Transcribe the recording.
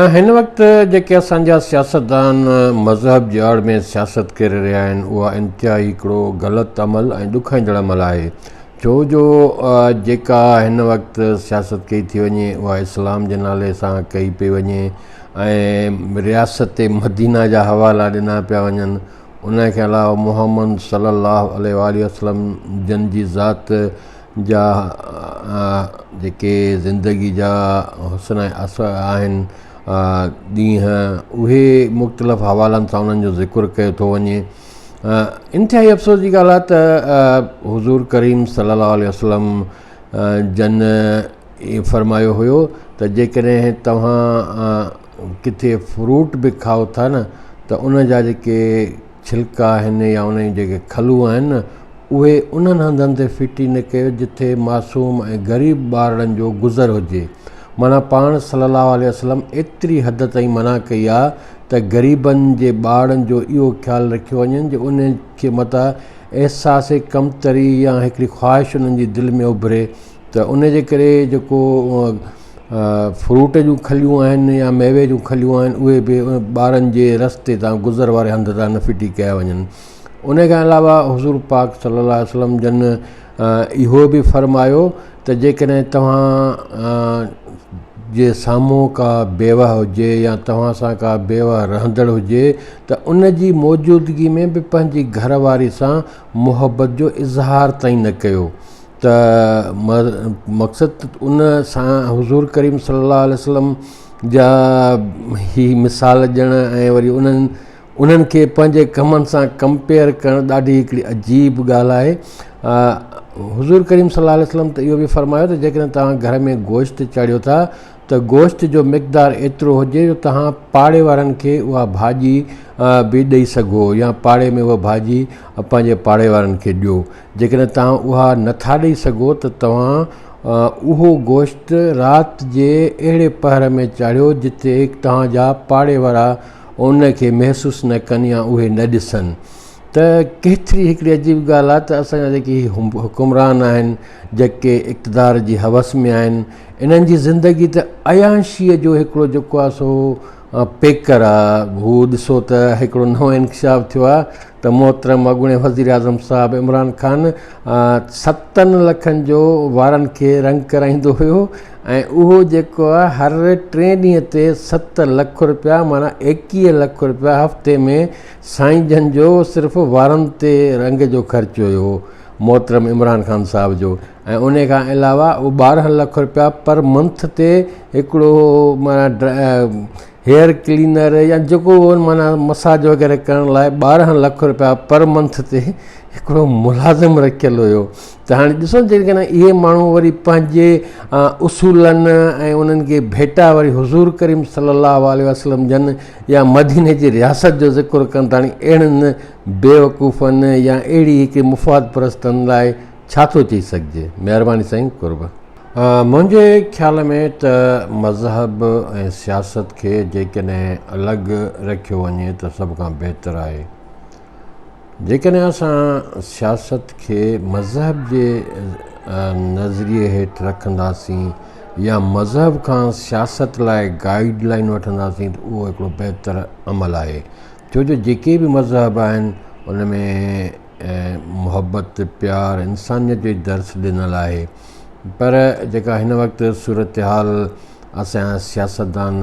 هن وقت جيڪي اسان جا سياستدان مذهب جي آڙ ۾ سياست ڪري رهيا آهن اها انتهائي هڪڙو غلط عمل ۽ ڏکائيندڙ عمل آهي ڇو جو جيڪا هن وقت سياست ڪئي ٿي وڃي اها اسلام جي نالي سان ڪئي پئي وڃي ۽ رياست مدينه جا حوالا ڏنا پيا وڃن ان کان علاوه محمد صلي الله عليه وآله وسلم جن جي ذات جا جيڪي زندگي جا حسن ۽ اثر آهن ڏينهن اهي مختلف حوالن سان انهن جو ذڪر ڪيو ٿو وڃي انتهائي افسوس جي ڳالهه آهي ته حضور ڪريم صلي الله عليه وسلم جن فرمايو هيو ته جيڪڏهن توهان ڪٿي فروٽ به کائو ٿا نه ته ان جا جيڪي ڇلڪا آهن يا انهن جون جيڪي کلون آهن نه اهي انهن هنڌن تي ڦٽي نه ڪيو جتي معصوم ۽ غريب ٻارڙن جو گذر هجي. معنيٰ پاڻ صلي الله عليه وسلم ايتري حد تائين منع ڪئي آ ته غريبن جي ٻارڙن جو اهو خيال رکيو وڃن جو انهن کي متان احساس ڪمتري يا هڪڙي خواهش انهن جي دل ۾ اڀري ته ان جي ڪري جيڪو فروٽ جون کليون آهن يا ميوي جون کليون آهن اهي به ٻارن جي رستي تان گذر واري هنڌ تان نه ڦٽي ڪيا وڃن ان کان علاوه حضور پاڪ صلي الله عليه وسلم جن اهو به فرمايو ته جيڪڏهن توهان جي سامهون ڪا بيوه هجي يا توهان سان ڪا بيوه رهندڙ هجي ته ان جي موجودگي ۾ به پنهنجي گهر واري سان محبت جو اظهار تائين نه ڪيو ته مقصد ان سان حضور ڪريم صلي الله عليه وسلم جا هي مثال ڏيڻ ۽ وري انهن انهن کي پنهنجي ڪمن سان ڪمپيئر ڪرڻ ڏاڍي هڪڙي عجيب ڳالهه آهي حضور ڪريم صلي الله عليه وسلم ته اهو به فرمايو ته جيڪڏهن توهان گهر ۾ گوشت چاڙهيو ٿا ته گوشت جو مقدار ايترو هجي جو توهان پاڙي وارن کي اها ڀاڄي به ڏئي سگهو يا پاڙي ۾ اها ڀاڄي پنهنجي پاڙي وارن کي ڏيو جيڪڏهن توهان اها نٿا ڏئي سگهو ته توهان اهو گوشت رات جي اهڙي پهر ۾ چاڙهيو جتي توهان جا پاڙي وارا ان کي محسوس نه ڪن يا اهي نه ڏسن ته ڪيتري هڪڙي عجيب ڳالهه آهي ته اسان جا جيڪي حڪمران آهن جيڪي اقتدار جي حوس ۾ آهن انهن جي زندگي ته عياشيء جو هڪڙو جيڪو آهي سو پيڪر آهي هو ڏسو ته هڪڙو نئون انڪشاف ٿيو آهي ته محترم اڳوڻي وزيراعظم صاحب عمران خان ستن لکن جو وارن کي رنگ ڪرائيندو هيو ۽ اهو جيڪو آهي هر ٽئين ڏينهن تي 7 لک روپيا معنيٰ 21 لک روپيا هفتي ۾ سائين جن جو صرف وارن تي رنگ جو خرچ هيو محترم عمران خان صاحب جو ۽ ان کان علاوه اهو 12 لک روپيا پر منٿ تي هڪڙو معنيٰ هيئر ڪلينر يا جيڪو معنيٰ مساج وغيره ڪرڻ لاء 12 لک روپيا پر منٿ تي هڪڙو ملازم رکيل هيو ته هاڻي ڏسو جيڪڏهن اهي ماڻهو وري پنهنجي اصولن ۽ انهن کي ڀيٽا وري حضور ڪريم صلي الله عليه وسلم جن يا مديني جي رياست جو ذڪر ڪن ته هاڻي اهڙن بيوقوفن يا اهڙي هڪ مفاد پرستن لاء ڇا ٿو چئي سگهجي مهرباني سائين قرب. منهنجي خيال ۾ ته مذهب ۽ سياست کي جيڪڏهن الڳ رکيو وڃي ته سڀ کان بهتر آهي. جيڪڏهن اسان سياست کي مذهب جي نظريي هيٺ رکنداسين يا مذهب کان سياست لاء گائيڊ لائين وٺنداسين ته اهو هڪڙو بهتر عمل آهي ڇو جو جيڪي به مذهب آهن ان ۾ محبت پيار انسانيت جو ئي درس ڏنل آهي پر جيڪا هن وقت صورتحال اسان جا سياستدان